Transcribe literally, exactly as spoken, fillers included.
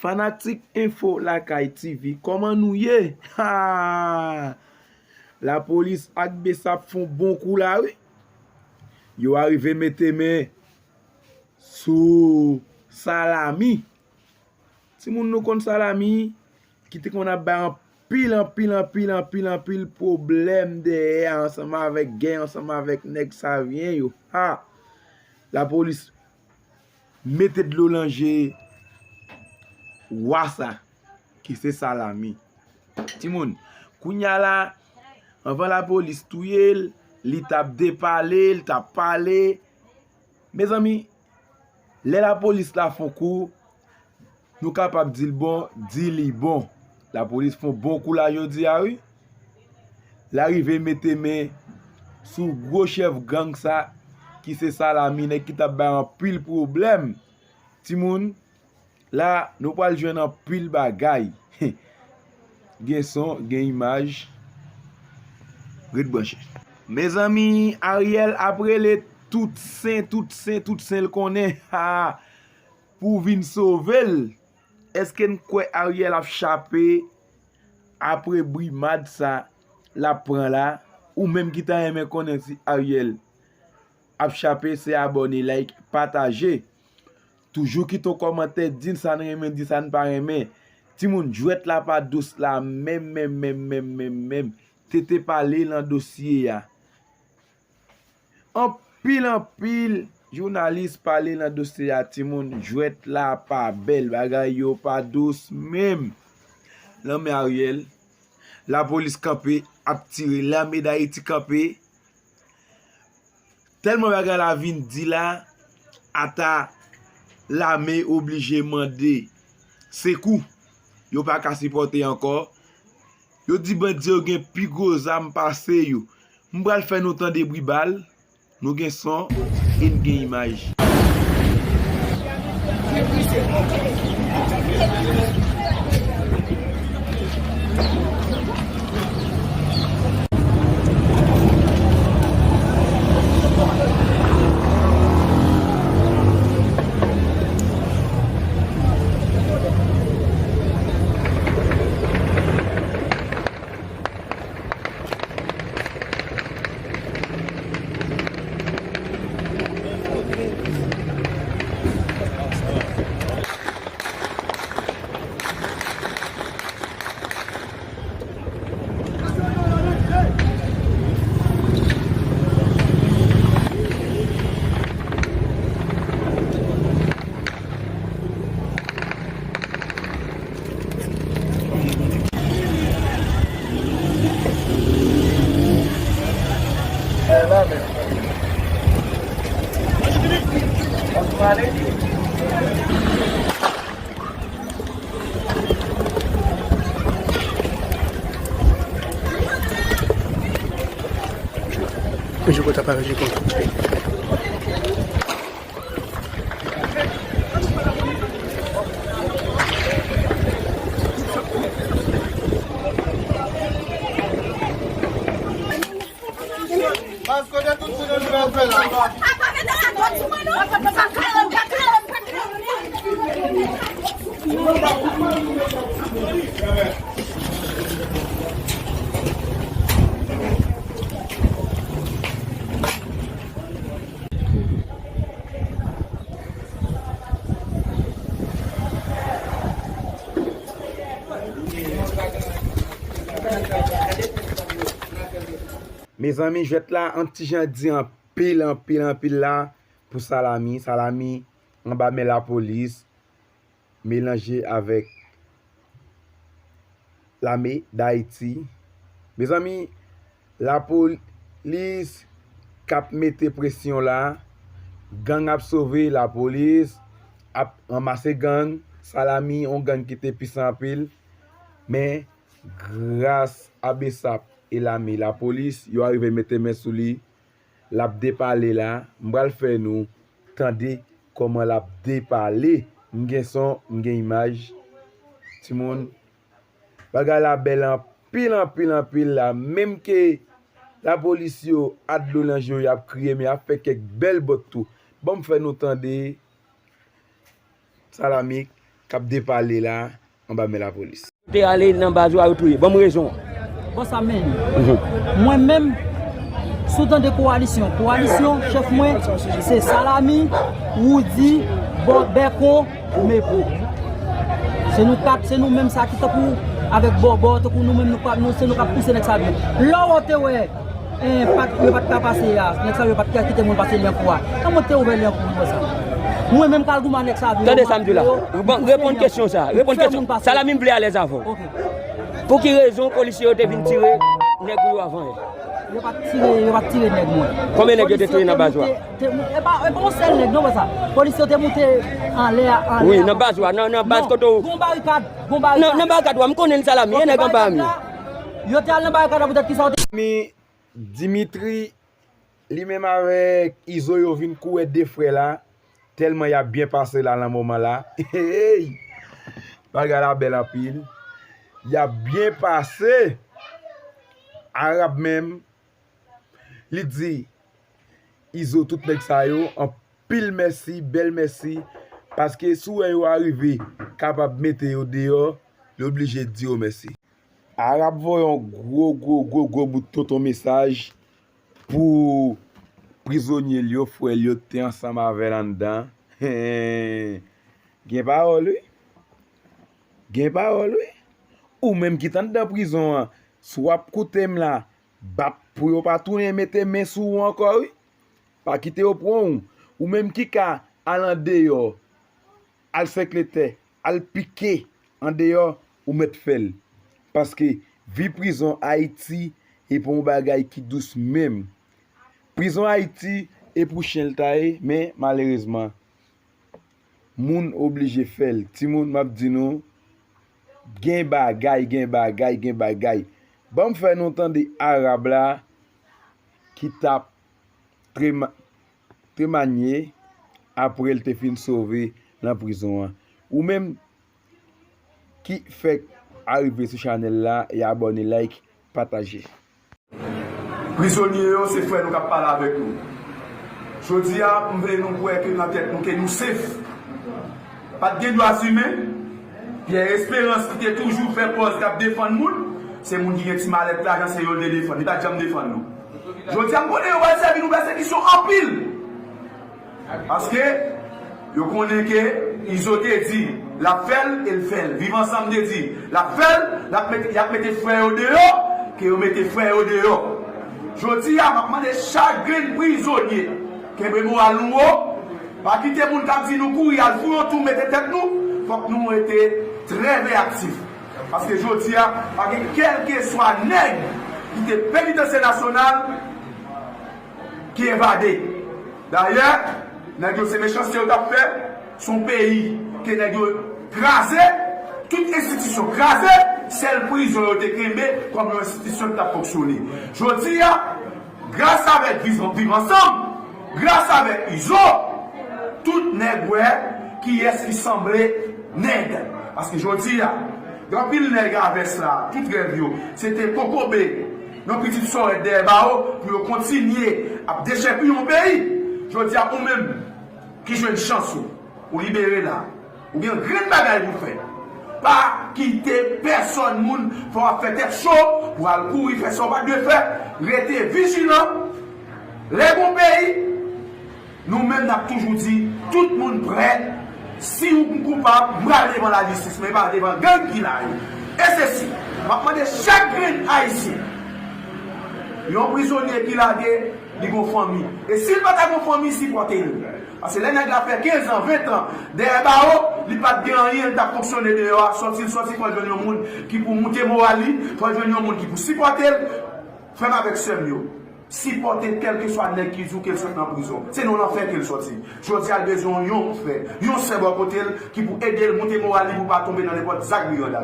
Fanatik Enfo Lakay T V, kòman nou ye? Ha! Lapolis ak BSAP fè yon bon kou la, wi. Yo arive mete men sou Salami. Timoun, nou konn Salami, ki te konn ap bay anpil, anpil, anpil, anpil, anpil pwoblèm dèyè ansanm avèk gang, ansanm avèk nèg Savyen yo. Ha! Lapolis mete dlo nan je wa sa, ki se Salami. Timoun, kounye a la, anvan lapolis touye l, li t ap depale, li t ap pale. Mezanmi, lè lapolis la fè yon kou, nou kapab di l bon, di li bon. Lapolis fè yon bon kou la jodi a, wi. L arive mete men sou gwo chèf gang sa, ki se Salami, nèg ki t ap bay anpil pwoblèm. Timoun, la, nou pral jwenn anpil bagay. Gen son, gen imaj. Ret branche. Mezanmi, Ariel ap rele tout sen, tout sen, tout sen l konnen, ha, pou vin sove l. Èske n kwè Ariel ap chape apre brimad sa l ap pran la? Ou menm ki ta renmen konnen si Ariel ap chape, se abòne, like, pataje. Toujou kite yon kòmantè, di n sa n renmen, di sa n pa renmen. Timoun, jwèt la pa dous la menm, menm, menm, menm, menm, menm. Tete pale nan dosye a. Anpil, anpil jounalis pale nan dosye a, timoun. Jwèt la pa bèl, bagay yo pa dous menm. Lanmè Ariel, lapolis kanpe, ap tire, lame Dayiti kanpe. Tèlman bagay la vin di la, ata lame oblije mande sekou. Yo pa ka sipòte ankò. Yo di bandi yo gen pi gwo zam pase yo. M pral fè nou tande bri bal, nou gen son e n gen imaj. Mezanmi, jwèt la, yon ti jan di anpil, anpil, anpil la pou Salami. Salami anba men lapolis, melanje avèk lame Dayiti. Mezanmi, lapolis k ap mete presyon la, gang ap sove, lapolis ap ranmase gang, Salami, yon gang ki te pwisan anpil, men gras a BSAP e lame, lapolis, yo arive mete men sou li. L ap depale la, m pral fè nou tande kòman l ap depale. M gen son, m gen imaj. Timoun, bagay la bèl anpil, anpil, anpil la. Menm ke lapolis yo ak dlo nan je yo, y ap kriye, men y ap fè kèk bèl bòt tou. Ban m fè nou tande Salami k ap depale la anba men lapolis. Te ale nan baz ou a, yo touye. Ban m rezon an. Bon, sa men li. Mwen menm, si w tande kowalisyon, kowalisyon, chèf mwen, se Salami, Woody, Bèko, Mepo. Se nou kat, se nou menm sa ki tankou avèk Bòbò, tankou nou menm nou pa, nou, se nou k ap pouse nèg sa byen. Lè w te wè, eh, pa t, yo pa t ka pase a, nèg sa yo pa t ka kite moun pase lyankou a. Kòman te ouvè lyankou pou sa? Mwen menm k al goumen nèg sa byen. Tande sa m di w la. Reponn kesyon sa. Reponn kesyon. Salami, m vle alèz avè w. Pou ki rezon polisye yo te vin tire nèg ou yo avan yè? Yo pa t tire, yo pa t tire nèg mwen. Konbyen nèg yo te touye nan baz ou a? E pa, e pa yon sèl nèg non, sa. Polisye yo te moute anlè a, anlè a. Wi, nan baz ou a, nan, nan baz kote w. Gon barikad, gon barikad. Nan, nan barikad ou a, m konnen l Salami, e nèg anba a m yo. Yo te al nan barikad la poutèt ki sa yo te. Mi Dimitri, li menm avèk Izo yo vin kou wè de frè la, tèlman y ap byen pase la nan moman la. Hey! Bagay la bèl anpil. Y ap byen pase. Arab menm, li di Izo, tout nèg sa yo, anpil mèsi, bèl mèsi, paske si w wè yo arive kapab mete yo deyò, li oblije di yo mèsi. Arab voye yon gwo, gwo, gwo, gwo bout tonton mesaj pou prizonye l yo, frè l yo te ansanm avè l anndan. Gen pawòl, wi. Gen pawòl, wi. Ou menm ki t anndan prizon an, si w ap koute m la, bap pou yo pa tounen mete men sou ou ankò, wi. Pa kite yo pran w. Ou menm ki ka al andeyò, al sèkle tè, al pike andeyò, ou mèt fè l. Paske vi prizon Ayiti e pa yon bagay ki dous menm. Prizon Ayiti e pou chen l ta ye, men malerezman, moun oblije fè l. Timoun, m ap di nou, gen bagay, gen bagay, gen bagay. Ban m fè nou tande Arab la ki t ap trema-, tremanye apre l te fin sove nan prizon an. Ou menm ki fèk arive sou chanèl la, e abòne, like, pataje. Prizonye yo se frè nou k ap pale avèk nou. Jodi a, m vle nou kwè ke nan tèt nou ke nou sef. Pa t gen dwa imen. Pyè Esperans ki te toujou fè pòz k ap defann moun, se moun ki gen ti malèt lajan, se yo l te defann. Li pa t janm defann nou. Jodi a, m konnen yo pral sèvi nou pèsekisyon anpil. Paske yo konnen ke Izo te di l ap fè l e l fè l. Viv Ansanm te di l ap fè l, l ap mete, y ap mete frè yo deyò, ke yo mete frè yo deyò. Jodi a, m ap mande chak grenn prizonye, kenbe moral nou wo, pa kite moun k ap di nou kouri al fou yon tou mete tèt nou, fòk nou rete trè veyaktif. Paske jodi a, pa gen kèlkeswa nèg ki te penitansye nasyonal ki evade. Dayè, nèg yo se mechanste yo t ap fè, se yon peyi ke nèg yo kraze, tout enstitisyon kraze, sèl prizon yo te kenbe kòm yon enstitisyon ki t ap fonksyone. Jodi a, gras avèk Viv Ansanm, gras avèk Izo, tout nèg wè kiyès ki sanble nèg. Paske jodi a, gen anpil nèg a vès la, tout rèv yo, se te kokobe yon pitit sòrèt dèyè bawo pou yo kontinye ap dechèpiye yon peyi. Jodi a, ou menm ki jwenn chans ou, ou libere la, ou gen grenn bagay pou fè. Pa kite pèsòn moun fè w ap fè tèt cho pou al kouri fè sa w pa t dwe fè. Rete vijilan. Lè gon peyi, nou menm n ap toujou di, tout moun prè. Si ou koupab, m pral devan lajistis, men pa devan gang ki la yo. E se si, m ap mande chak grenn Ayisyen, yon prizonye ki lage, li gon fanmi. E si l pa ta gon fanmi, sipòte l. Paske lè nèg la fè kenz an, ven tan dèyè bawo, li pa t gen anyen, li t ap fonksyone deyò a, sòti l sòti, fò l jwenn yon moun ki pou moute moral li, fò l jwenn yon moun ki pou sipòte l. Frè m avèk sè m yo, sipòte kèlkeswa nèg ki di w ke l sot nan prizon. Se nan lanfè ke l sòti. Jodi a, l bezwen yon frè, yon sè bò kote l ki pou ede l moute moral li pou l pa tonbe nan nenpòt zak brigandaj.